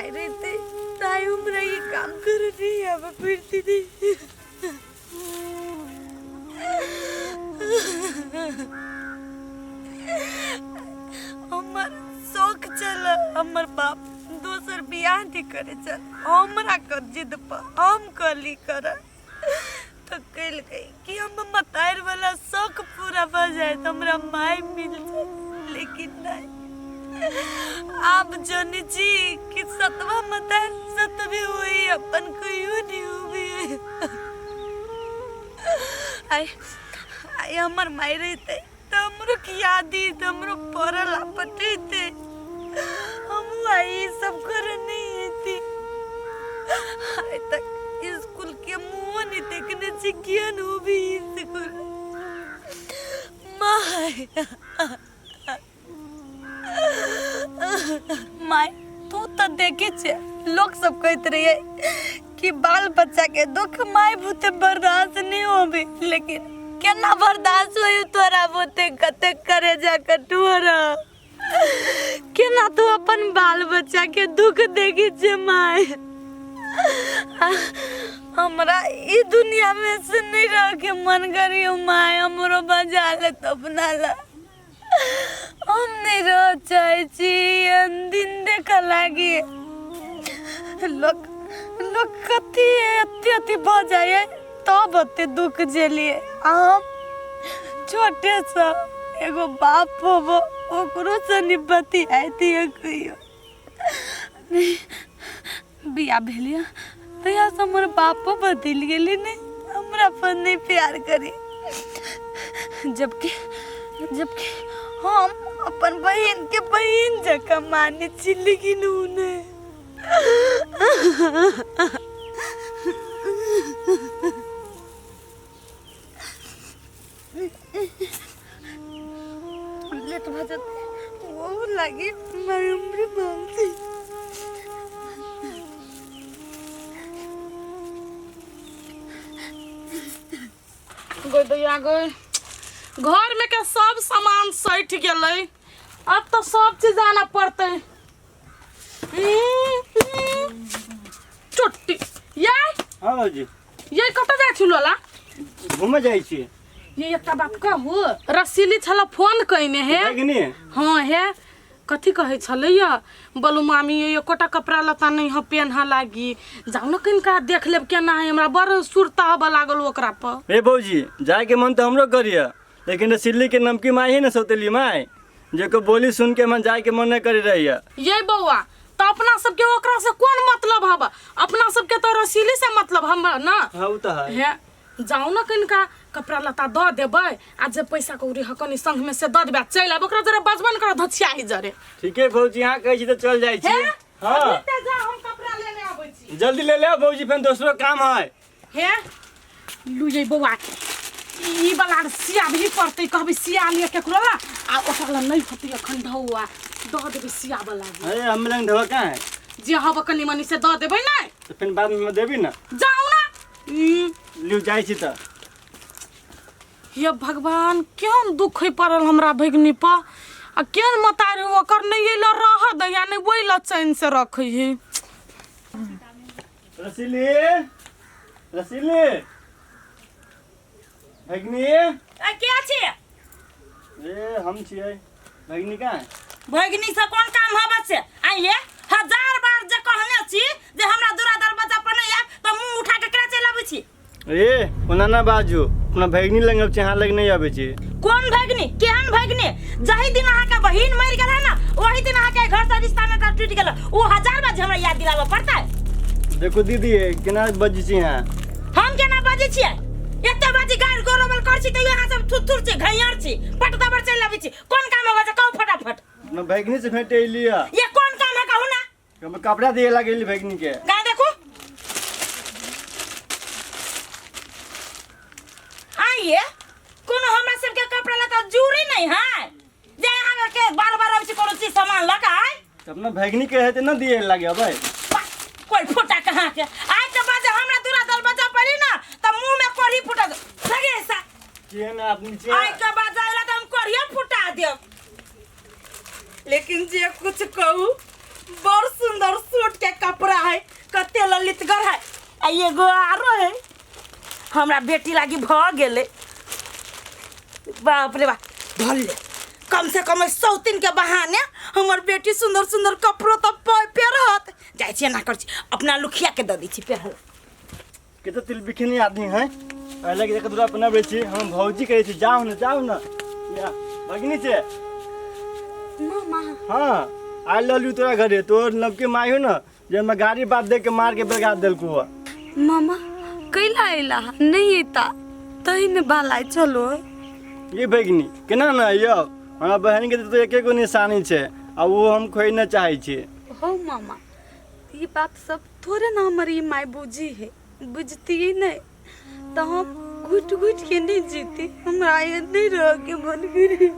माय रहते ताई हमरा ये काम करे नहीं आवे फिरती नहीं। हमर शौक छल हमर बाप दोसर बियाह नहीं करे छल, हमरा कर जिद पर हम कहली कर तो कलकै कि हम मतार वाला शौक पूरा भऽ जाए तो हमरा माय मिल जाए, लेकिन नहीं। आप जाने छी कि सतवा मतार सतवे हुई अपन कहियो नहीं हुई। आइ आइ हमर माय रहते तो हमरो खिया दी, तो हमरो पड़ल पटेते, हम आई सब कर नहीं हेती। आइ तक स्कूल के मुँह नहीं देखने छी, किया न भी स्कूल। My my तू तो देखे छे, लोग सब कहते रहिए कि बाल बच्चा के दुख माय भूते बर्दाश्त नहीं होबे, लेकिन केना बर्दाश्त होई तोरा भूते कते करे जा कटोरा, केना तू अपन बाल बच्चा के दुख देखी छे my. हमरा ई दुनिया में से नहीं रह के मन करियो my, हमरो बजा ले तो अपना ला, हम नहीं रह चाहे छी दिन देख लागी। लोग लोग कथी अति अति भ जाए तब अते दुख झेलिए, हम छोटे सा एगो बाप होबो ओकरो से नहीं बतियाती कहियो। बियाह भेलिए तहिया से हमर बापो बदलि गेलै, नहीं हमरा पर नहीं प्यार करी, जबकि जबकि हम अपन बहिन के बहिन जकाँ मानै छी, लेकिन ओ नहि। लेट भऽ जेतै ओ लागी हमरे मानसी। गई दैया गई, घर में के सब सामान सैठ गेलै, अब तो सब चीज आना पड़तै। चोटी ये हाँ भौजी। ये कतऽ जाइ छी लोला? घूमे जाइ छी। ये एकटा बात कहू, रसीली छल फोन कयने हे। भगिनी? हाँ हे, कथी कहै छलैया, बोलू मामी ये एकोटा कपड़ा लत्ता नहीं ह पेन्ह लागी, जाउ ने कनिका देख लेब केना है, हमरा बड़ सुरता होबऽ लागल ओकरा पर। हे भौजी, जायके मन तऽ हमरो करिय, लेकिन रसीली के नमकी माय है ने सौतेली माय, जेको बोली सुन के मन जाय के मन नहीं करी रही है। ये बौआ, तो अपना सबके ओकरा से कोन मतलब हब, अपना सबके तो रसीली से मतलब हम ना। हाँ, उ तो है। हे जाउ ने कनिका कपड़ा लत्ता दऽ देबै, आ जे पैसा कौड़ी ह कनि संग में से दऽ देबै, आ चलि आब, ओकरा जरे बजबन कर धछियाही जरे। ठीक है भौजी, यहाँ कहै छी तऽ चल जाइ छी। हे? हाँ। अभी जा, हम कपड़ा लेने आबै छी। जल्दी ले ले भौजी, फेन दोसरो काम है। हे लू ये बौआ, ई वाला सिया भी पड़तै, कहबै सिया लिअ केकरो ला, आ ओकरा ला नहि होतै अखन ढौआ, दऽ देबै सिया वाला। अरे हम लंग ढौआ कहाँ है? जे हब कनि मनि से दऽ देबै नै। तऽ फेन बाद में देबी ना। जाउ ना। लिउ जाइ छी तऽ। हे भगवान, केहन दुख होइ पड़ल हमरा भगिनी पर, आ केहन मतारी ओकर, नहि एहि लए रहऽ दैया, नहि ओहि लए चैन से रखै है। रसीली, रसीली, भगिनी। आ, के छी? ए हम छियै। भगिनी कहाँ है? भगिनी से कोन काम है बच्चे? आइए हजार बार जे कहने छी जे हमरा दूरा दरवाजा पर नहीं आयब तऽ मुंह उठा के केना चलि अबै छी? ए ओना ना बाजू, अपना भगिनी लग अबै छी, अहाँ लग नहीं अबै छी। कोन भगिनी? केहन भगिनी? जाहि दिन अहाँके बहिन मरि गेल है ना, ओहि दिन अहाँके घर से रिश्ता नाता टूटि गेल। ओ हजार बार जे हमरा याद दिलाबऽ पड़तै। देखो दीदी, केना बजै छी अहाँ? हम केना बजै छियै? एते बाजी गारि गोरबल कर छी तैयो अहाँ सब थुथुर छी, घैयर छी, पट दबर चलि अबै छी। कोन काम होबे छै कहू फटाफट। अपना भगिनी से भेंट अयली है। ये कोन काम है कहू ना? हम कपड़ा दिए लगेली भगिनी के। गाय देखू। आइए कोनो हमरा सबके कपड़ा लत्ता जूरी नहीं है जे अहाँ के बार बार अबै छी कोनो चीज सामान लऽ कऽ आइ। तो अपना भगिनी के रहते ना दिए लगे अबै। कोई फूटा कहाँ के आइ के बाद हमरा दूरा दरवाजा पड़ी ना त मुंह में कोढ़ी फूटा लगे ऐसा। केहन आदमी छी? आइ के बाद आइला त हम कोढ़िए फुटा देब। लेकिन जे कुछ कहू बड़ सुंदर सूट के कपड़ा है, कते ललितगर है। आ एगो आरो है, हमरा बेटी लागी भ गेलै। बाप रे बाप, धर ले कम से कम सौतीन के बहाने हमर बेटी सुंदर सुंदर कपड़ो तऽ पेरहत। जाइ छी एना करै छी, अपना लुखिया के दऽ दै छी पेरहल। कते तिल बिखनी आदमी है, पहले के दूरा अपना बेची हम भौजी कहै छी जाओ ना जाओ ना या भगिनी छे मामा। हाँ I love you तोरा घरे तोर नवके माई हो ना जे हम गाड़ी बात दे के मार के बेगा देलकू हो। मामा कैला अइला नहीं अइता तही ने बाला चलो। ये भगिनी केना ना यो हमरा बहन के तो एक एगो निशानी छे आ वो हम खोइ ना चाहे छी। हो मामा ये बात सब थोड़े ना हमारी माई बुझी है, बुझती ही नहीं तो हम घुट घुट के नहीं जीती, हमरा ये नहीं रह के मन करी।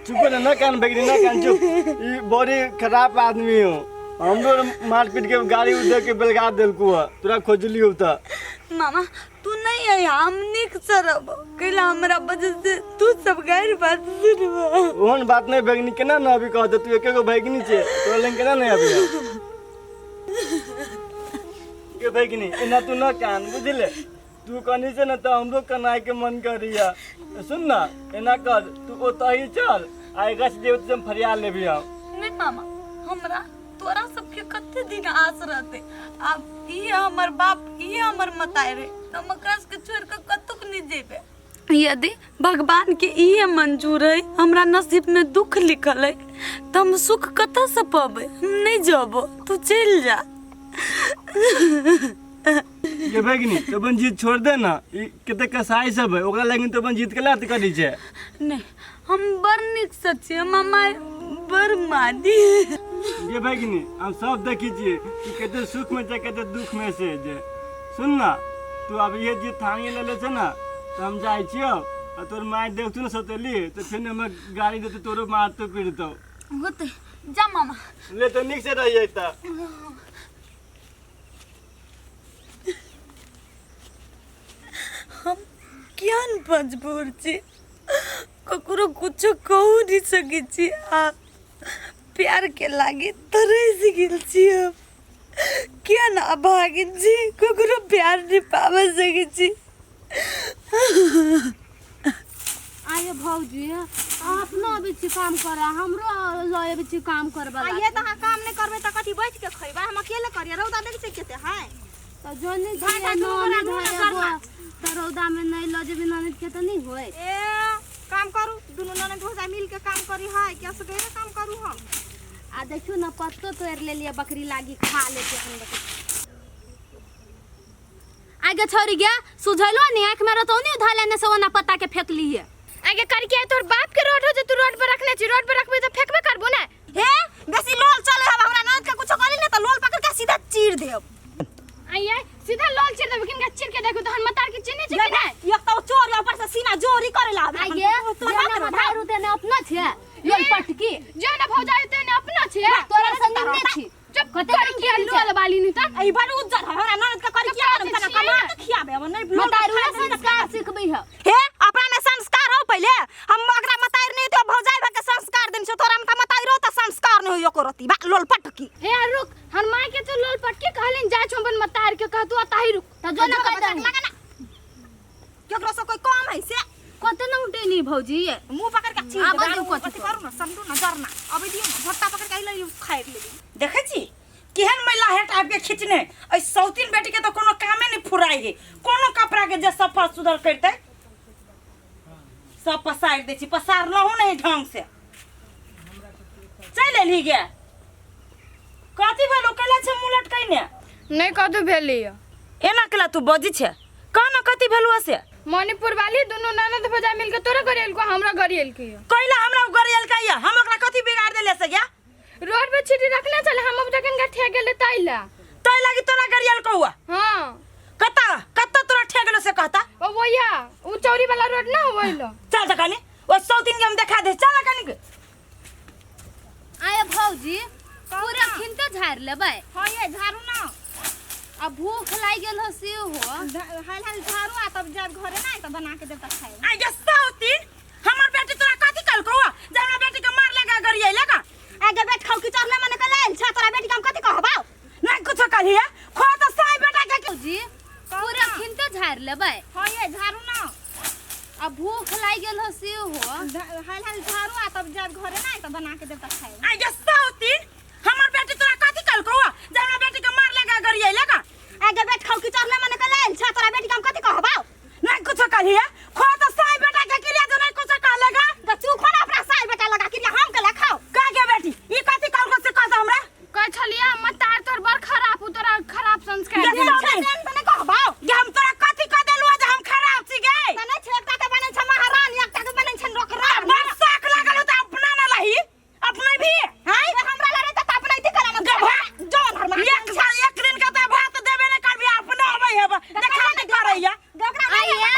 चुप ना ना कान भगिनी ना कान चुप, ई बड़ी खराब आदमी हो, हमरो मार पीट के गाड़ी उधर के बेलगा देलकू हो, तोरा खोजली हो त। मामा तू नहीं है हम निक सरब कैला हमरा वजह से तू सब गैर बात सुनबा। ओहन बात नहीं भगिनी केना ना अभी कहत तू एक एगो भगिनी छे तोरा लंग केना नहीं अभी के भगिनी एना तू न कान बुझले, तू कनी से न त हमरो कनाय के मन करिया। सुन ना एना कर तू ओतही चल आ एकरा से जेब हम फरियाद लेबी हम। नहीं मामा हमरा तोरा सबके कते दिन आस रहते, अब ई हमर बाप ई हमर मताए रे त हम एकरा के छोड़ के कतुक नहीं जेबे। यदि भगवान के इहे मंजूर है हमरा नसीब में दुख लिखल है त हम सुख कतऽ से पबै, हम नहीं जबो तू चल जा। ये भगिनी तो अपन जीत छोड़ दे ना, ई कते कसाई सब है ओकरा लगिन तो अपन जीत के लात करी छे। नहीं हम बड़ निक से छियै मामा बड़ मानी। ये भगिनी हम सब देखी छियै कि कते सुख में छै कते दुख में से जे। सुन ना तू अब ये जीत ठानिए लेले छै ना तो हम जाइ छियौ आ तोर माय देखतु ना सतेली तो फेर हमरा गाड़ी देते तोरो मारतो पीटतो। होते जा मामा ले तो निक से रहियै त। हम क्यान मजबूर छी ककरो कुछो कहू नहीं सकै छी आ प्यार के लागे तरस गेल छी हम, किया ना अभागिन छी ककरो प्यार नहीं पाबि सकै छी। आये भौजी अपनो अबै छी काम करे हमरो लऽ अबै छी काम करबा आइए तऽ अहाँ काम नहि करबै तऽ कथी बैठ के खैबै, हम अकेले करियै रौदा देखै छियै कते है तऽ जो नहीं भाटा दुनू गोरा नून करना। तऽ रौदा में नहीं लऽ जेबै ननद के तऽ नहीं होय। ए काम करू दुनू ननद भौजाई मिल के काम करी है क्या सगेरे काम करू हम। आ देखियौ ना पत्तो तोड़ि लेलियै बकरी लागी खा लेतै हम बकरी। आगे छोड़ी गया सुझैलो नहीं आँख में रतौनी उधा लेने से ओना पत्ता के फेंक लिए। आगे करके तोर बाप के रोड हो जे तू रोड पर रखने छी, रोड पर रखबे त फेंकबे करबो ना। हे बेसी लोल चले हम हमरा ननद के कुछो करी ने त लोल पकड़ के सीधा चीर देब। आइए सीधा लोल चीर देब किनका चीर के देखू तहन मतार के चिन्हे छै कि नै। एक त चोर ऊपर से सीना जोरी करेला। आइए जेना मतार उते ने अपना छै लोल पटकी जो ना भौजाई ते ने अपना छै तोरा संग ने छी चुप कते के लोल वाली नि त ई बड़ उज्जर हमरा ननद के करी किया करम तना कमा के खियाबे अब नहीं लोल मतारू संस्कार सिखबै ह। हे अपना में संस्कार हो पहिले हम अगरा मतार नहीं तो भौजाई भके संस्कार देन छो तोरा में त मताइरो त संस्कार नहीं होयो करती बा लोल पटकी। हे रुक हम माय के तो लोल पटकी कहलिन जाय छो अपन मतार के कह तू अताही रुक त जो ना कह दही केकरो से कोई कम है से कते न उठेनी भौजी मुंह पकड़ के चीर आबऽ देबै। दियौ कथी कथी करू ना समझू ना डरना अबै दियौ ना झट्टा पकड़ के अइलै खाइ लेबी। देखै छी केहन महिला हेट आबि के खिचने एहि सौतीन बेटी के तऽ कोनो कामे नहि फुराइ है, कोनो कपड़ा के जे सफा सुधर करतै सब पसारि दै छी, पसारलहुँ नहि ढंग से। चलि एलही गे कथी भेलौ कैला छै मुँह लटकैने? नहि कतौ भेलै एना केला तू बजै छै कह ना कथी भेलौ से? मणिपुर वाली दुनू ननद भौजाई मिलके तोरा गरियलको हमरा गरियलकै। कैला हमरा गरियलकै हम ओकरा कथी बिगाड़ देले से गे? रोड पे छिटी रखले छले हम अब जखन का ठेक गेले तैला तै लागी तोरा गरियलकौ हुआ? हां कता कता तोरा ठेक गेलो से कहता? ओ वहिया उ चौरी वाला रोड ना होइलो। चल त कनी ओ सौतीन के हम देखा दे चल कनी। आये भौजी पूरा खिनते झाड़ लेबै। हां ये झाड़ू ना आ भूख लागि गेल हो से हो हाल हाल झाड़ू आ तब जाब घरे ना त बना के देब त खाए। आ ये सौतीन हमर बेटी तोरा कथी कहलकौ जे हमरा बेटी के मार लगा गरियलका? आगे बैठ खाऊ की चढ़ले मने कल आयल छ तोरा बेटी के आ भूख लागि गेल हो से हो। हाल हाल झाड़ू आ तब जाब घरे ना त बना के देब त खाए। आ ये सौतीन हमर बेटी तोरा कथी कहलकौ जे हमरा बेटी के मार लगा गरियै लगा? आगे बेट खाऊ की चढ़ले मने के लाइल छ तोरा बेटी के हम कथी कहबौ? नहीं कुछो कहिया खो तो साई बेटा के क्रिया जो नहीं कुछो कहलेगा। त तू खो ना अपना साई बेटा लगा क्रिया हम के खाओ। का के बेटी ई कथी कहलकौ से कह दे हमरा। कहै छलियै मतार तोर बड़ खराब हो, तोरा खराब संस्कार ये देल सब छै। नहीं। त नहीं कहबौ गे हम तोरा कथी कह देलु जे हम खराब छी गे? त नहीं छै एकटा के बनै छै महारानी एकटा के बनै छै नौकरानी। बड़ शौक लागल हो त अपना ना लही अपने भी हाय हमरा लड़े त अपना इति करा ना गभा। जौन हर एक साल एक दिन के त भात देबे नहीं करबी अपने अबै हेब देखा नहीं करैया। गगरा नहीं आइए,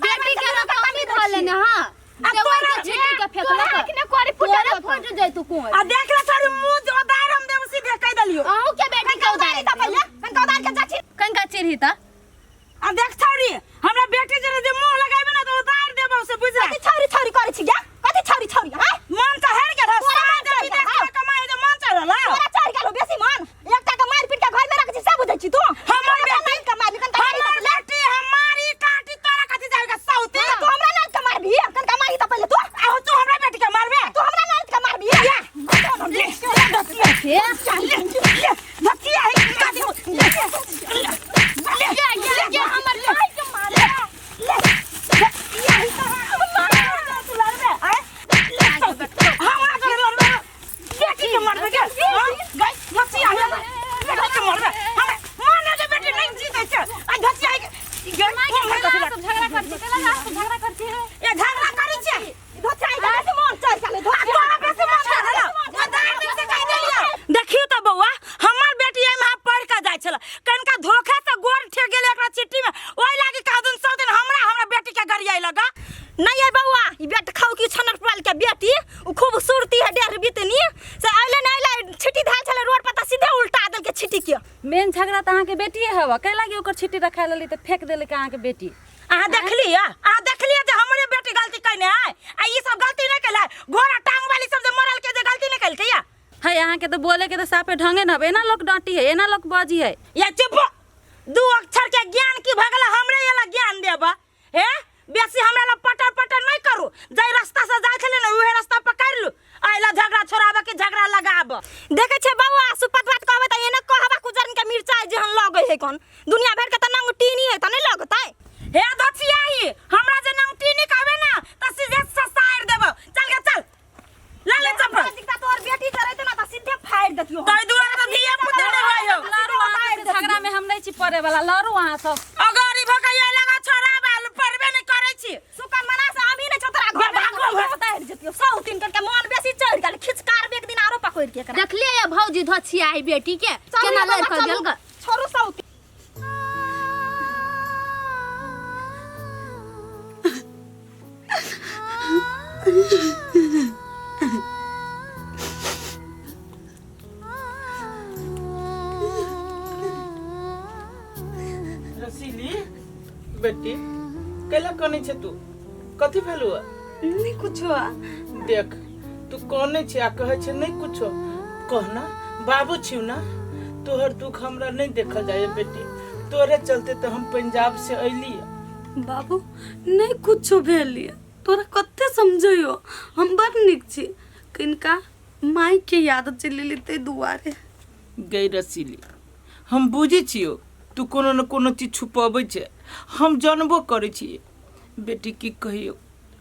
बेटी के ना कमी धऽ लेने हां आ देवर तोरा- के छीटी के तोरा फेंकलक आँखि ने कोरी फुटल तोरे होतौ। फुट जैतौ कोई। आ देख ले छोरी मुंह जो दार हम देब सीधे कह देलियो। अहूँ के बेटी के उतारे त पहिले कनका उतार के जाछि कनका चिरही त आ देख छोरी हमरा बेटी जरे जे मुंह लगाबे ना त उतार देबौ से बुझ कथी छौरी छौरी करै छी गे? कथी छौरी छौरी हां? मन त हेर गेल तोरा सारा मन जे चढ़ विदेश गेल, में कमाइ जे मन चढ़ल तोरा चढ़ गेल हो बेसी मन एकटा के मारि पीट के घर में रख छी से बुझै छी तू? हमर बेटी नहीं के मारबी कनका मारी त हमर पहिले। बेटी हमारी काटी तोरा कथी जाएगा सौती? तू हमरा नाच के मारबी कनका मारी त पहिले तू। आहो तू हमरा बेटी के मारबे? तू हमरा नाच के मारबी। ले ले ले ले धतिया है काटी ले ले ये ये ये हमर भाई के मारे। ले धतिया है तू लड़बे आय हमरा के लड़बे बेटी के मारबे के गई धतिया है बेटी के मारबे हमरा माने के बेटी नहीं जीते छै आ धतिया है गई हमरा कथी सब झगड़ा करती केला सब झगड़ा करती है। ए झगड़ा करै छै धोचाई के बेसी मन चढ़ गेलै धो तोरा बेसी मन चढ़ल उधार दिन से कहि देलियो। देखियो त बौआ हमर बेटी एहि में पढ़ के जाइ छल कनका धोखा से गोर ठेक गेलै एकरा चिट्ठी में ओहि लागी कहदुन 100 दिन हमरा हमरा बेटी के गरियाइ लगा। नहीं है बउआ ई बेट खाऊ की छनर पाल के बेटी उ खूबसूरती है डेढ़ बितनी से अइले नहीं अइले छिटी धाल छले रोड पर त सीधे उल्टा देल के छिटी के। मेन झगड़ा त अहाँके बेटिए हवा कै लागी ओकर छिट्टी रखा लेली त फेंक देलकै अहाँके बेटी? अहाँ देखलियै अहाँ देखलियै जे हमरे बेटी गलती कयने है आ ई सब गलती नहीं कैले घोड़ा टांग वाली सब जे मरल के जे गलती नहीं कैलकै या? है अहाँके त बोले के त साफे ढंगे न हबे एना लोक डांटी है एना लोक बजी है। या चुप दू अक्षर के ज्ञान की भगला हमरे एला ज्ञान देब हे बेसी हमरा ला पटर पटर नहीं करू जाहि रास्ता से जाइ छलै ने उहे रास्ता पकड़ लू आइला झगड़ा छोड़ाबे के झगड़ा लगाब। देखे छे बउआ सुपत बात कहबे त एने कहबा कुजरन के मिरचाई जेहन लगै है कोन दुनिया भर के त नंग टीनी है त नहीं लगतै। हे दछियाही हमरा जे नंग टीनी कहबे ना त सीधे ससार देबो चल गे चल ले ले चप्पल। दिखता तोर बेटी चढ़ैते ना त सीधे फाड़ देतियो। तै दुआरे त धिया पुता नहीं होय हो। लड़ू अहाँ सबके झगड़ा में हम नहीं छी पड़े वाला लड़ू अहाँ सब। अगर ई भकैया लगा छोड़ाबे पड़बे नहीं करै छी। सुकन मना से हम ही नहीं छो तोरा घर में भागो, भागो। उतार देतियो सौ तीन करके मन बेसी चढ़ गेल खिचकार एक दिन आरो पकड़ के एकरा। देखलियै ये भौजी धछियाही बेटी के चलू केना बाबा, लड़ि कऽ चलू। गेल ग। छोड़ू सौ तीन। रसीली बेटी कैला कनै छै तू? कथी भेलु? नहीं कुछो। देख तू कनै छै आ कहै छै नहीं कुछो कहना बाबू छियौ ना तोहर दुख हमरा नहीं देखल जाय बेटी तोरे चलते तो हम पंजाब से अइली। बाबू नहीं कुछो भेल तोरा कते समझैयो हम बड़ नीक छी किनका माई के याद चलि एली ताहि दुआरे। गई रसीली हम बुझै छियौ तू कोनो न कोनो चीज छुपबै छै हम जानबो करै छियै बेटी की कहियौ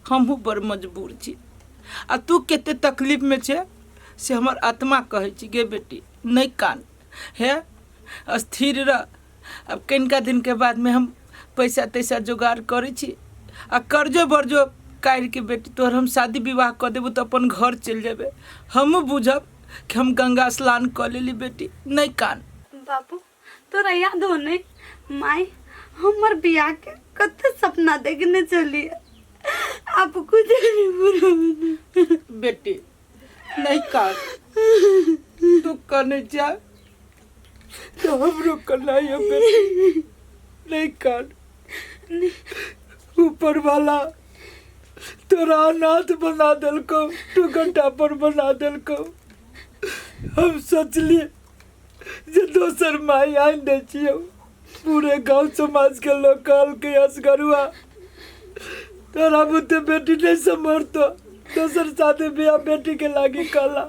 हमहूँ बड़ मजबूर छी आ तू कते तकलीफ में छै से हमर आत्मा कहै छी गे बेटी नहीं कान हे स्थिर रह। अब कनिका दिन के बाद में हम पैसा तैसा जोगाड़ करै छी आ कर्जो बर्जो काढ़ि के बेटी तोहर हम शादी विवाह कऽ देबो तऽ अपन घर चलि जेबै हमहूँ बुझब कि हम गंगा स्नान कऽ लेली बेटी नहीं कान। बाबू तोरा याद हो नहीं माई हमर बियाह के कते सपना देखने चलिए आप कुछ नहीं पूरा। बेटी नहीं कान तू कने जा तो हमरो कनाई है बेटी नहीं कान ऊपर वाला तोरा अनाथ बना देलको टू घंटा पर बना देलको। हम सोचलिए जे दोसर माई आनि दै छियौ पूरे गांव समाज के लोग कहलकै असगरुआ तोरा बुते बेटी नहीं समर्थो दोसर शादी बियाह बेटी के लागी कला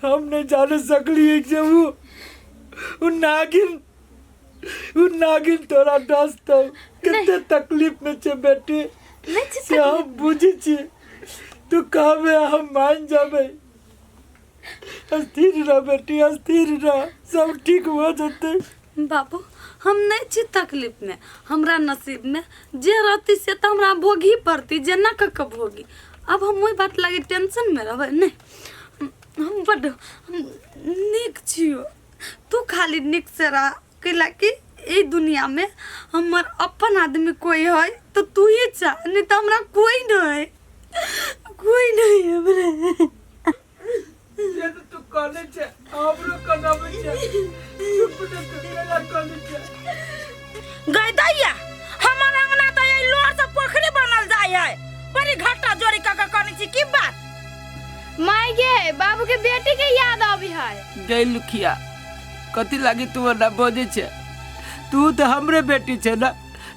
हम नहीं जाने सकली जे उ उ नागिन उ नागिन तोरा डसतो कते तकलीफ में छे बेटी नहीं छी से हम बुझी छी तू कहबे हम मान जाबे स्थिर रह बेटी स्थिर रह सब ठीक हो जते बाबू हम नहीं छी तकलीफ में हमरा नसीब में जे रहती से तो हमरा भोगी पड़ती जे ना कऽ के भोगी अब हम ओहि बात लागी टेंशन में रहबै नहीं हम बड्ड हम नीक छियो तू खाली नीक से रह कैला कि ई दुनिया में हमर अपन आदमी कोई है तो तू ही चाह नहीं तो हमरा कोई नहीं है कोई नहीं है हमरा जे तो तू कहने छे हमरो कनाबै छे चुप ने तू केला कहने छे गई दैया हमर अंगना तऽ एहि लोर से पोखरी बनल जाइ है बड़ी घाटा जोड़ी कऽ के कनै छी की बात माय गे बाबू के बेटी के याद आबी है गई लुखिया कथी लागी तू ओना बजै छे तू तऽ हमरे बेटी छे ना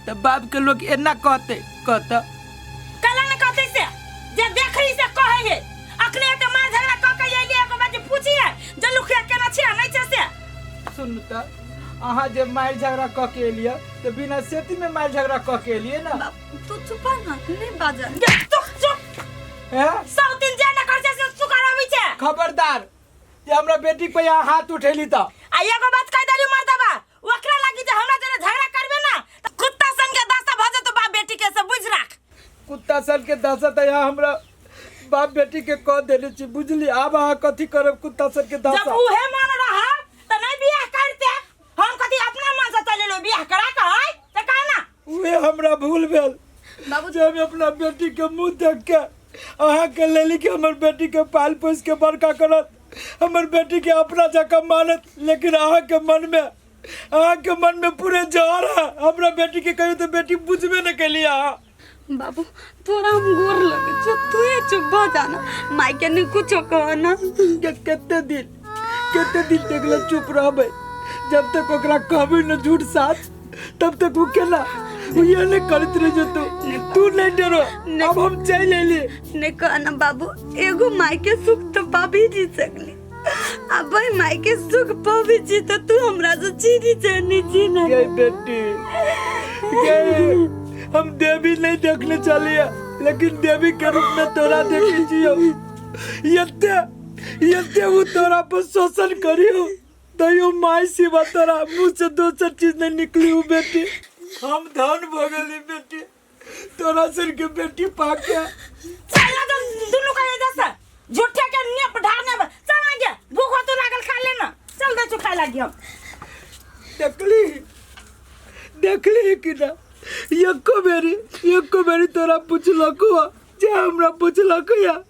तऽ बाप के लोग एना कहते कहता कला ने कहते से जे देखली से कहै है अखने एते मार झगड़ा कऽ के अइली एगो बात जे पूछिए जे लुखिया केना छै आ नहि छै से सुनू तऽ अहाँ जे मारि झगड़ा कऽ के एलियै तऽ बिना सेती में मारि झगड़ा कऽ के एलियै ना बाप तू चुपा ना नहीं बाजा गे चुप चुप हैं सब दिन जे न कर छै से सुकर अबै छै खबरदार जे हमरा बेटी पे यहाँ हाथ उठेली तऽ आ एगो बात कह देली मर्दबा ओकरा लागी जे हमरा जरे झगड़ा करबे ना त कुत्ता सन के दस्ता भऽ जेतो बाप बेटी के से बुझ राख कुत्ता सन के दहशत यहाँ हमरा बाप बेटी के कह देने छी बुझली आब अहाँ कथी करब कुत्ता सन के जब दहशत उहे मन रहा त नहीं बियाह करते हम कथी अपना मन से चलेलो बियाह करा के है त कह ना उहे हमरा भूल भेल बाबू जे हम अपना बेटी के मुंह देख के अहाँ के लेली कि हमर बेटी के पाल पोस के बड़का करत हमर बेटी के अपना जकाँ मानत लेकिन अहाँ के मन में अहाँ के मन में पूरे जहर है हमरा बेटी के कहियो तो बेटी बुझबे न कैली अहाँ बाबू तोरा हम गोर लगे छो तू ही चुप भ जाना माय के नहीं कुछो कहना के कते दिन तक ले चुप रहबै जब तक ओकरा कहबै न झूठ साच तब तक वो केना वो ये नहीं करत रह जतो तू नहीं डरो अब हम चल अइली नहीं कहना बाबू एगो माय के सुख तो पाबी जी सकली अब भाई माय के सुख पाबी जी तो तू हमरा से छीनी जानी जी ना गई बेटी गई हम देवी नहीं देखने चलिए लेकिन देवी के रूप में तोरा देखे छियो यते यते वो तोरा पर शोषण करियो तैयो माय सिवा तोरा मुंह से दोसर चीज नहीं निकली हूँ बेटी हम धन भऽ गेली बेटी तोरा सिर के बेटी पाके चल ना तो दुनू का जैसा झूठे के नेप ढारने में चल ना गे भूख हो तो लागल खा लेना चल दे चुखा लागी हम देखली देखली कि ना एको बेरी एको बेरी तोरा पुछलको जे हमरा पुछलको या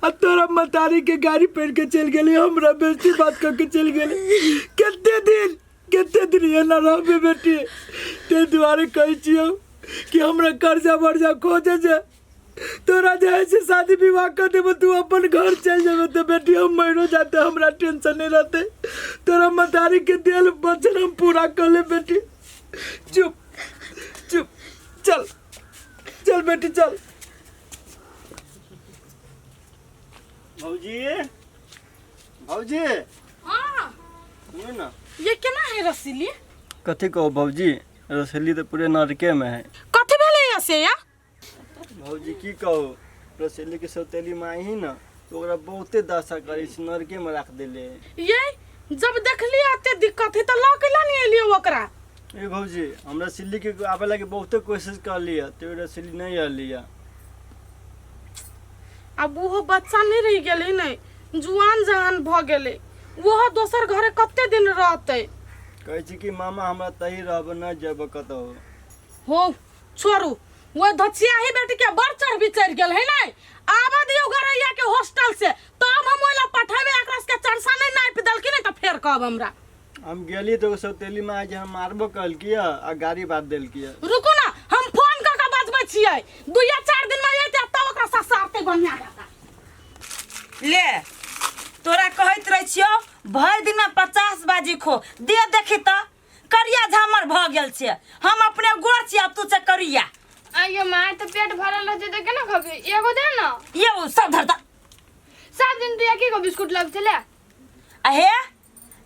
आ तोरा मतारी के गाड़ी पहन के चल गेली हमरा बेइज्जती बात करके चल गेली कते दिन एना रहबे बेटी ताहि दुआरे कहै छियौ कि हमरा कर्जा वर्जा खोजे जे तोरा जे है से शादी विवाह कर देबो तू अपन घर चल जेबे तो बेटी हम मरो जाते हमरा टेंशन नहीं रहते तोरा मतारी के देल वचन हम पूरा कर ले बेटी चुप चुप चल चल बेटी चल भौजी भौजी हाँ सुनू ना ये केना है रसीली कथी कहू भौजी रसली तऽ पूरे नरके में है कथी भेलै या से या भौजी की कहू रसली के सौतेली माई ही ना तो ओकरा बहुते दशा करै छै नरके में राख देले है। ये जब देखलियै एते दिक्कत है तऽ लऽ के नहीं एलियै ओकरा ए भौजी हमरा सिल्ली के आबे लागी बहुते कोशिश करली है तो रसली नहीं अली है आब ओहो बच्चा नहि रहि गेलै ने जुआन जहान भऽ गेलै ओहो दोसर घरे कते दिन रहतै कहै छै कि मामा हमरा तही रहब नहि जेब कतहु हो छोड़ू वो धचियाही बेटी के बड़ चढ़बी चढ़ि गेल है ने आबऽ दियौ गरैया के हॉस्टल से तब हम ओहि लए पठेबै एकरा सबके चरसा नहि नापि देलखिन ने तऽ फेर कहब हमरा हम गेली तऽ सौतेली माँ जे हम मारबो कहलकी आ गाड़ी बात देलकी रुकू ना हम फोन कऽ के बजबै छियै दुइया चारि दिन में अयतै तब ओकरा ससारतै बढ़िआँ जकाँ ले तोरा कहैत रहै छियौ भरि दिनमे 50 बाजी खो दे देखी तऽ करिया झामर भऽ गेल छै हम अपने गोर छी आब तू छै करिया आइयो माय तऽ पेट भरल रहतै तऽ केना खबै एगो दे ना ये ओ सब धरता 7 दिन तू एक एगो बिस्कुट लग छले। आ हे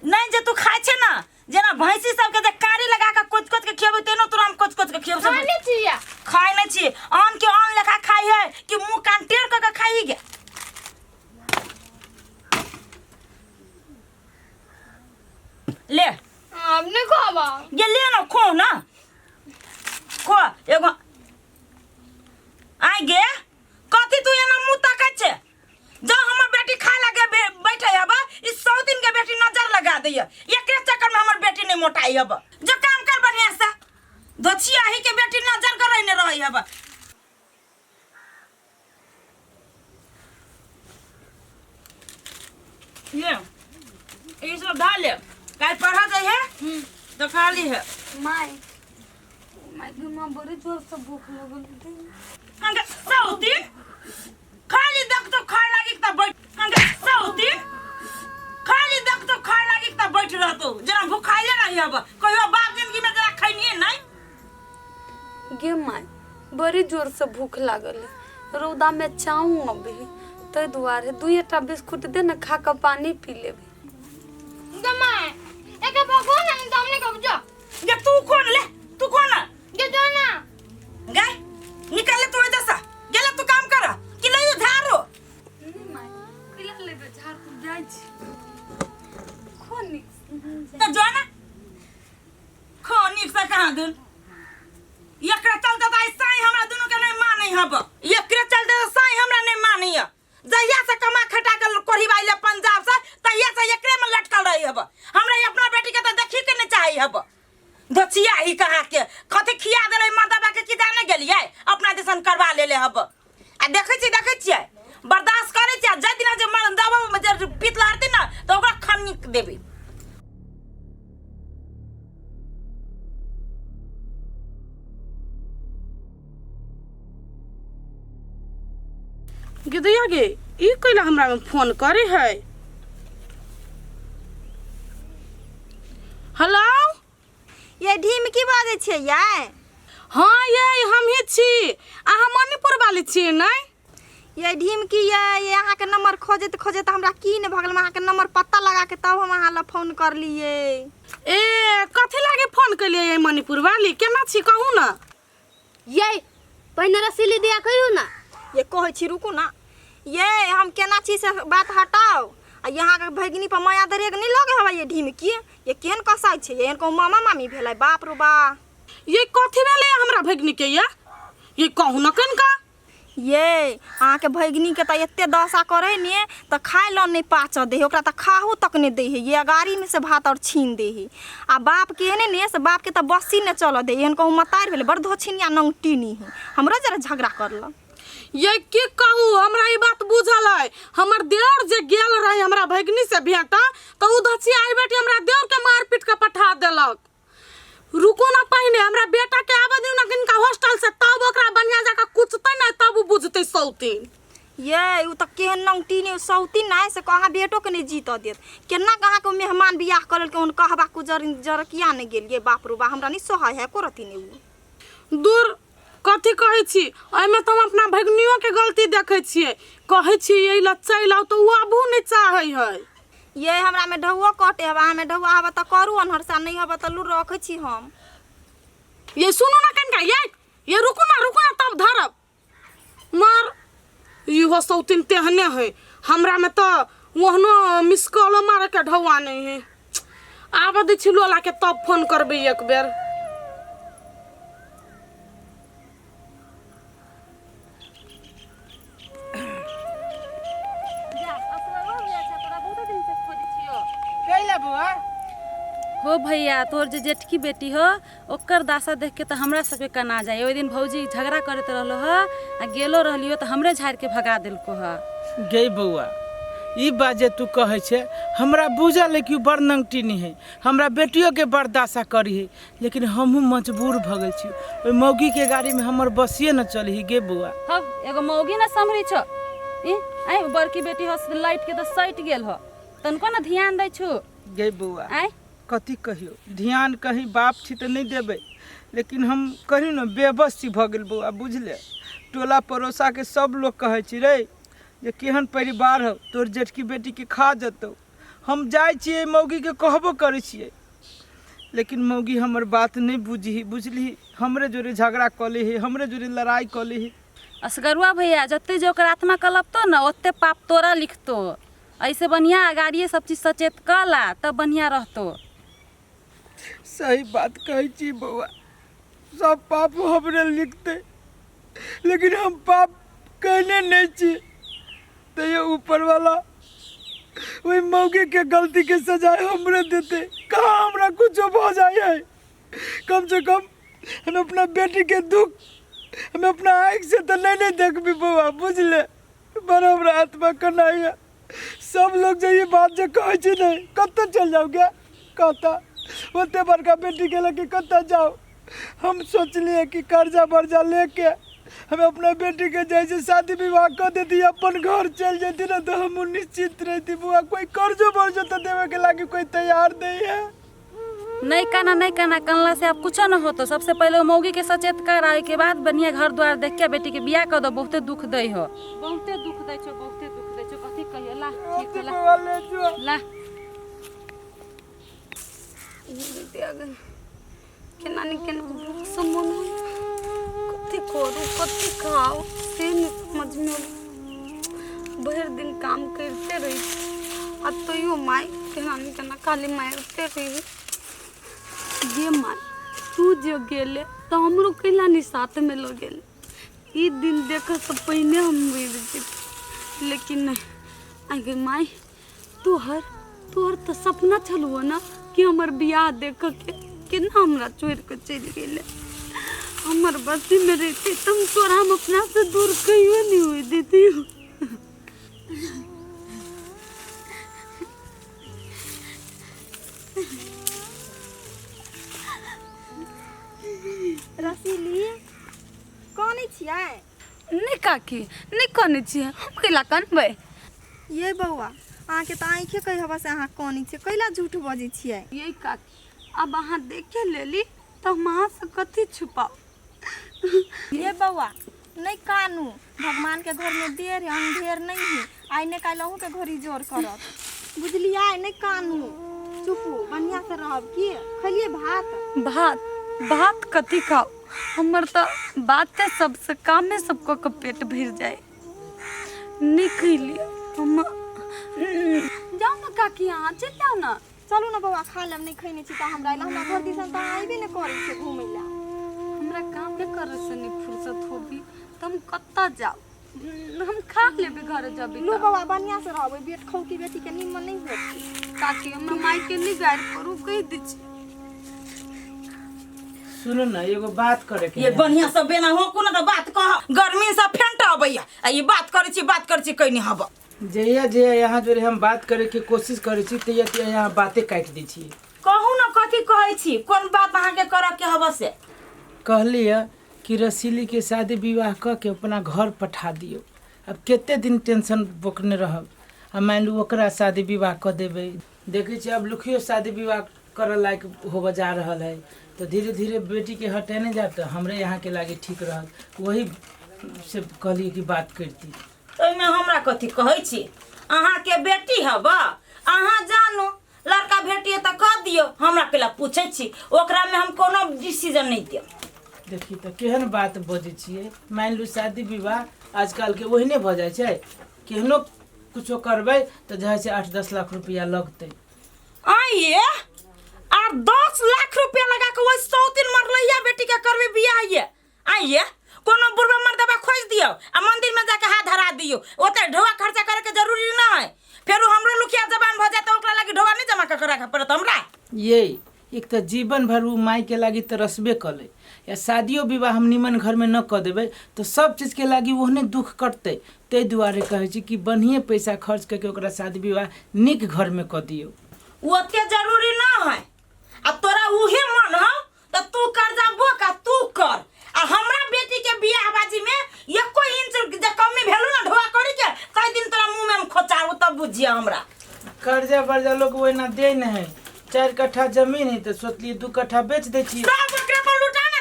नहीं जे तू खाइ छे ना, जेना भैंसी सबके जे कारी लगा के कोच कोच के खियेबै, तेना तोरा हम कोच कोच के खियेबै सब। खाने छियै। खाइ नहीं छी, अन्न के अन्न लेखा खाइ है कि मुंह कान टेढ़ कऽ के खाइ गे? ले। आब नहि कहबा। ये ले ना, खो ना, खो एगो। आइ गे, कथी तू एना मुँह ताकै छे? जब हमर बेटी खाय लगे बैठे हब, ई 100 दिन के बेटी नजर लगा दैय। एकरे चक्कर में हमर बेटी नहीं मोटाई हब। जो काम कर बढ़िया से, धोछिया ही के बेटी नजर करैने रही हब। ये ई सब डाल ले, काल पढ़ा जाइ है तो खा ली है। माय माय गे माँ, बड़ी जोर से भूख लगल है। अंगे 100 दिन खाली देख तो खाए लागी त बैठ। अंगे 100 दिन खाली देख तो खाए लागी त बैठ रहतो, जरा भूखाइले रही हब। कहियो बाप जिंदगी में जरा खैनिए नहीं। गे माय, बड़ी जोर से भूख लागल है, रौदा में चाहूँ अभी, ताहि दुआरे दुएटा बिस्कुट दे ने, खा कऽ पानी पी लेबै। गे माय, एके भगवान ना, तो हमने कब जो। गे तू कौन ले, तू कौन? गे जो ना। गे निकल ले तू इधर से, गेले तू काम कर कि ले झाड़ू। नहीं माय, कैला लेबै झाड़? तू जाइ छी, खो नीक। तो जो ना, खो नीक से। कहाँ दुन एकरे चलते तऽ आइ साँइ हमरा दुनू के नहीं मानै हब। एकरे चलते तऽ साँइ हमरा नहीं मानै। जहिया से कमा खटा के कोढ़ी ले पंजाब से, तहिया से एकरे में लटकल रही हब। हमरा ई अपना बेटी के तऽ देखी के नहीं चाही हब। धोचिया ही कहा के कथी खिया देले मर्दबा के, की जाने गेलियै, अपना दिसन करवा लेले हब। आ देखै छियै, देखै छियै, बर्दाश्त करै छियै। आ जाहि दिना जे मर्दबा में जे पीत लहरतै ने, तऽ ओकरा खन्नी देबै। गिदैया गे, ई कैला हमरा में फोन करे है? हेलो। ये ढीम की बाजै छियै यै? हाँ ये हमही छी। अहाँ मणिपुर वाली छियै नै? ये ढीम की ये, ये अहाँके नंबर खोजैत खोजैत हमरा की नहि भऽ गेल। अहाँके नंबर पता लगा के तब हम अहाँ लग फोन करलियै। ए, कथी लागे फोन केलियै ये मणिपुर वाली? केना छी, कहू ने। ये पहिने रसीली दिया कहियो ना। ये कहै छी, रुकू ना। ये हम केना छी से बात हटाउ, आ यहाँ के भगिनी पर माया दरेग नहीं लगे हवा। ये ढीम की ये केहन कसाई छै ये? एहन कहूँ मामा मामी भेलै? बाप रो बा। ये कथी भेलै हमरा भगिनी के? ये कहू न कनिका। ये अहाँके भगिनी के तऽ एते दशा करे ने, तऽ खाय लऽ नहि पाचऽ दै है ओकरा, तऽ खाहू तक नहि दै है। ये अगाड़ी में से भात और छीन दै है। आ बाप के एहने ने से बाप के तऽ बसी नहि चलऽ दै। एहन कहूँ मतारि भेलै? बड़ धोछिनिया नंगटिनी है, हमरो जरा झगड़ा करलक। ये की कहू, हमरा ई बात बुझल है। हमर देवर जे गेल रहे हमरा भगिनी से भेंट, तऽ उ धचिया आई बेटी हमरा देवर के मार पीट के पठा देलक। रुको ना, पहिने हमरा बेटा के आबऽ दियौ ना किनका हॉस्टल से, तब ओकरा बढ़िया जाकर कुचतै ना, तब उ बुझतै सौतीन। ये उ तऽ केहन नंगटिनी सौतीन नहि से अहाँ बेटो के नहि जीतऽ देत। केना के अहाँके मेहमान बियाह कऽ लेलकै? ओहन कहबा कुजर जर किया नहि गेलियै? बाप रो बा, हमरा नहि सहै है एको रत्ती नहि उ। दूर, कथी कहै छी? एहिमे तऽ हम अपना भगिनियो के गलती देखै छियै। कहै छी एहि लए चलि आउ, तऽ ओ आबू नहि चाहै है। ये हमरा में ढौओ कटे हब, अहाँ में ढौआ हब तऽ करू अनहरसा, नहि हब तऽ लूर रखै छी हम। ये सुनू ना कनिका, ये रुकू ना, रुकू ना, तब धरब मार। इहो सौतीन तेहने है। हमरा में तऽ ओहनो मिस कॉलो मारे के ढौआ नहीं है। आबऽ दै छी लोला के, तब फोन करबै एक बेर। कैला बुआ? हो भैया, तोर जे जेठकी बेटी हो, ओकर दासा देख के तऽ हमरा सबके कना जाए। ओहि दिन भौजी झगड़ा करैत रहलो ह आ गेलो रहलियो तऽ हमरे झाड़ि के भगा देलको ह। गे बौआ, ई बात जे तू कहै छै, हमरा बुझल है कि उ बड़ नंगटिनी है, हमरा बेटियोके बड़ दशा करी है, लेकिन हमहूँ मजबूर भऽ गेल छी। ओहि मौगीके गाड़ीमे हमर बसिए न चली है गे बौआ। हब, एगो मौगी न सम्हरी छो ई आइ? बड़की बेटी हो से लाइट के तऽ सटि गेल हो, तनको न ध्यान दै छु। गे बौआ। आँय? कथी कहियो ध्यान? कहीं बाप छी तऽ नहि देबै, लेकिन हम कहियो ने बेबस छी भऽ गेल बौआ बुझले टोला पड़ोसाके सब लोग कहै छी रे जे केहन परिवार हौ तोर जेठकी बेटीके खा जेतौ हम जाइ छियै मौगीके कहबो करै छियै लेकिन मौगी हमर बात नहि बुझही बुझलिही हमरे जोरे झगड़ा कऽ लै हइ हमरे जोरे लड़ाइ कऽ लै हइ असगरुआ भैया जते जे ओकर आत्मा कलपतो ने ओते पाप तोरा लिखतो ऐसे बढ़िया अगाड़िए सब चीज सचेत कऽ ला तब बढ़िया रहतो सही बात कहै छी बौआ सब पाप हमरे लिखतै लेकिन हम पाप कयने नहि छी तैयो ऊपरवाला ओहि मौगीके गलतीके सजाय हमरे देतै कहाँ हमरा कुछो भऽ जाइ है कम से कम हम अपना बेटीके दुख हम अपना आँखि से तऽ नहि ने देखबी बौआ बुझले बड़ हमरा आत्मा कनाइए सब लोग जे ई बात जे कहै छै ने कतऽ चलि जाउ गे कहता ओते बड़का बेटीके लऽ के कतऽ जाउ हम सोचलियै कि कर्जा बर्जा लेके हम अपना बेटीके जे छै शादी विवाह कऽ देती अपन घर चलि जैती ने तऽ हमहूँ निश्चिन्त रहिती बौआ कोइ कर्जो बर्जो तऽ देबेके लागी कोइ तैयार नहीं है नहीं कहना नहीं कहना कनला से अब कुछो न होतो सबसे पहले वो मौगी के सचेत कर आ के बाद बढ़िया घर द्वार देख के बेटी के बियाह कर दो बहुते दुख दै हो बहुते दुख दै छो बहुते दुख दै छो कथी कहियो ला ठीक हो, ला बौआ ले जो ला केना ने केना भूखसँ मन होइए कथी करू कथी खाउ से नहि समझमे अबै भरि दिन काम करिते रहै छी आ तैयो माय केना ने केना खाली मारिते रहै गे माय तू जे गेले तऽ हमरो कैला नहि साथमे लऽ गेले ई दिन देखऽसँ पहिने हम मरि जेती लेकिन नहि आइ गे माय तोहर तोहर तऽ सपना छलौ ने कि हमर बियाह देखऽके केना हमरा छोड़ि कऽ चलि गेलै हमर बस्तीमे रहिते तऽ हम तोरा हम अपनासँ दूर कहियो नहि होय देतियौ रसीली कनै छियै नहि काकी नहि कनै छियै हम कैला कनबै ये बौआ अहाँके तऽ आँखिए कहै हवा से अहाँ कनै छियै कैला झूठ बजै छियै ये काकी अब अहाँ देखे लेली तऽ हम अहाँसँ कथी छुपाउ ये बौआ नहि कानू भगवान के घर में देर है अंधेर नहीं है आइ ने काल्हि अहूँ के घड़ी जोर करत बुझलियै नहि कानू चुपू बढ़िआँ से रहब की खलियै भात भात भात कथी खाउ हमर तऽ बाते सबसँ कामे सब कऽ कऽ पेट भरि जाय नहि खैलियै हम जाउ ने काकी अहाँ चलि जाउ ने चलू ने बौआ खा लेब नहि खैने छी तऽ हमरा अयला हमरा घर दिसन तऽ अहाँ अयबे नहि करै छियै घुमै लए हमरा कामे करे से नहि फुर्सत होबी तऽ हम कतऽ जाउ हम खा लेबै घर जबी लू बौआ बढ़िआँ से रहबै बेट खौकी बेटीके निमन नहि होत काकी हमरा मायके नहि गारि करू कहि दै छी सुनू ने एगो बात करे के ये है। बढ़िया से बेना हो कोनो तो बात कह गर्मी से फेंट अबैया आ ई बात करै छी बात करै छी कहीं हब जहिया जहिया यहाँ जोरे हम बात करे के कोशिश करे छी तहिया तहिया यहाँ बाते काटि दै छी कहू ने कथी कहै छी कोन बात अहाँके करऽ के हब से कहली है कि रसीली के शादी विवाह कऽ के अपना घर पठा दियौ अब कते दिन टेंशन बोकने रहब आ मानि लू ओकरा शादी विवाह कऽ देबै देखै छियै अब लुखियो शादी विवाह करऽ लायक होबऽ जा रहल है तऽ धीरे धीरे बेटीके हटेने जायब तऽ हमरे यहाँके लागी ठीक रहत वही से कहलियै कि बात करती ओहिमे हमरा कथी कहै छी अहाँके बेटी हब अहाँ जानू लड़का भेटिए तऽ कह दियौ हमरा कैला पूछै छी ओकरामे हम कोनो डिसीजन नहि देब देखी तऽ केहन बात बजै छियै मानि लू शादी विवाह आजकलके ओहने भऽ जाइ छै केहनो कुछो करबै तऽ जे हइ से 8-10 लाख रुपैआ लगतै आइए आर 10 लाख रुपया लगा के ओहि सौतिन मरलैया बेटी के करबे बियाह ये आइए कोनो बुढ़वा मर्दबा खोज दियौ आ मंदिर में जाके हाथ धरा दियौ ओते ढोआ खर्चा करे के जरूरी ना है फेरो हमरो लुखिया जबान भऽ जाए तऽ ओकरा लागी ढोआ नहीं जमा कर के राखे पड़त हमरा ये एक तऽ जीवन भर ओ मायके लागी तऽ रसबे कलै या शादियो विवाह हम निमन घरमे न कऽ देबै तऽ सब चीजके लागी ओहने दुख कटतै ताहि दुआरे कहै छी कि बढ़िएँ पैसा खर्च कऽ के ओकरा शादी विवाह नीक घरमे कऽ दियौ ओते जरूरी ना है आ तोरा उहे मन हो तऽ तू कर्जा बोक आ तू कर आ हमरा बेटी के बियाह बाजी में एको इंच जे कमी भेलू ना ढोआ करी के ताहि दिन तोरा मुंह में हम खोचारू तब बुझिए हमरा कर्जा वर्जा लोग ओहिना दै नहि है 4 कट्ठा जमीन है तऽ सोचलियै 2 कट्ठा बेच दै छियै सब ओकरे पर लुटा ना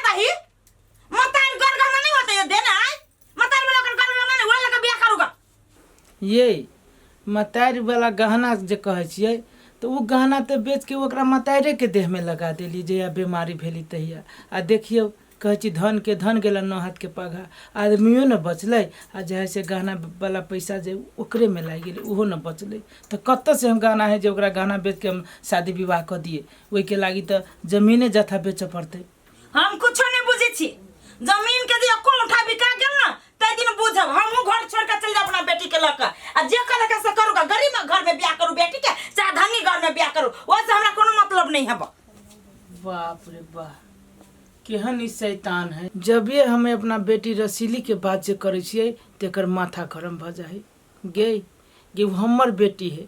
ये मतारीवला गहना जे कहै छियै तऽ ओ गहना तऽ बेचके ओकरा मतारिएके देहमे लगा देली जहिया बेमारी भेली तहिया। आ देखियौ कहै छी धनके धन गेलै नौ हाथके पघा, आदमियो ने बचलै आ जे हइ से गहना वाला पैसा जे ओकरेमे लागि गेलै ओहो ने बचलै। तऽ कतऽसँ हम गहना हइ जे ओकरा गहना बेचके हम शादी विवाह कऽ दियै? ओहिके लागि तऽ जमीने जथा बेचऽ पड़तै। हम कुछो नहीं बुझे छी। जमीन के जे एको उठा बिका गेल ना तै दिन बुझब। हमहूँ घर छोड़ के चल जाब अपना बेटी के लऽ के, आ जे करे के से करू। गरीब घर में बियाह करू बेटी के, चाहे धनी घर में बियाह करू, ओहिसे हमरा कोनो मतलब नहीं हेब। बाप रे बाप, केहन ई शैतान है। जबे हमे अपना बेटी रसीली के बात जे करै छियै तेकर माथा गरम भऽ जाइ है। गे गे ओ हमर बेटी है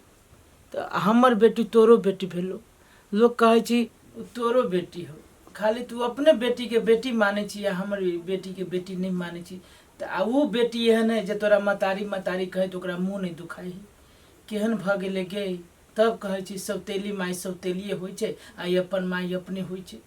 तऽ हमर बेटी तोरो बेटी भेलो। लोग कहै छी ओ तोरो बेटी हो, खाली तू अपने बेटी के बेटी मानै छी आ हमर बेटी के बेटी नहि मानै छी। तऽ आ ओ बेटी एहन है जे तोरा मतारी मतारी कहै तऽ ओकरा मुँह नहि दुखाइ है। केहन भऽ गेलै गे। तब कहै छी सौतेली माय सौतेलिए होइ छै आ ई अपन माय अपने होइ छै।